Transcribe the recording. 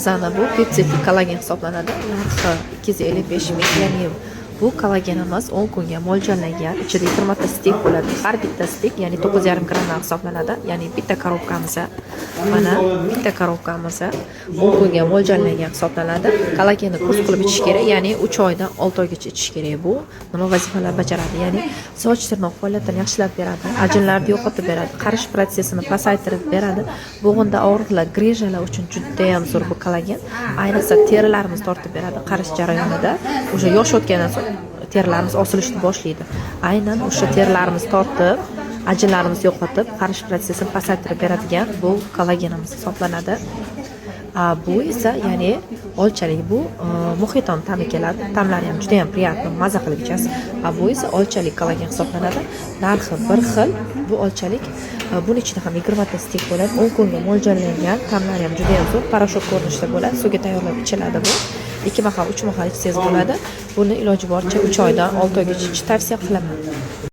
Bizani bu peptidli kollagen hisoblanadi. Narxi 255 ming, ya'ni bu kollagenimiz 10 kunga mo'ljallangan. Ichida 20 ta стик bo'ladi. Har bitta стик, ya'ni 9,5 grammdan hisoblanadi. Ya'ni bitta korobkamiz, mana bitta korobkamiz 10 kunga mo'ljallangan hisoblanadi. Kollagenni kurs qilib ichish kerak, ya'ni 3 oydan 6 oygacha ichish kerak. Bu nima vazifalar bajaradi? Ya'ni soch, tirnoq faoliyatini yaxshilab beradi, ajinlarni yo'qotib beradi, qarish protsessini pasaytirib beradi. Bo'g'inda og'riqlar, грыжа lar uchun judayam zo'r bu kollagen. Ayniqsa terilarimiz tortib beradi qarish jarayonida. O'sha yosh o'tgandan so'ng terilarimiz osilishni boshlaydi. Aynan o'sha terilarimiz tortib, ajinlarimizni yo'qotib, qarish protsessini pasaytirib beradigan bu kollagenimiz hisoblanadi. Bu esa, ya'ni olchalik, bu muhiton ta'mi keladi. Ta'mlari ham juda ham приятно, maza qilib ichasiz. Bu esa olchalik kollagen hisoblanadi. Narxi bir xil. Bu olchalik, buni ichida ham 20 ta стик bo'ladi. 10 kunga mo'ljallangan, ta'mlari ham juda ham zo'r, порошок ko'rinishida bo'ladi. Suvga tayyorlab ichiladi bu. 2 mahal, 3 mahal ichsangiz bo'ladi. Buni iloji boricha 3 oydan 6 oygacha ichish tavsiya qilaman.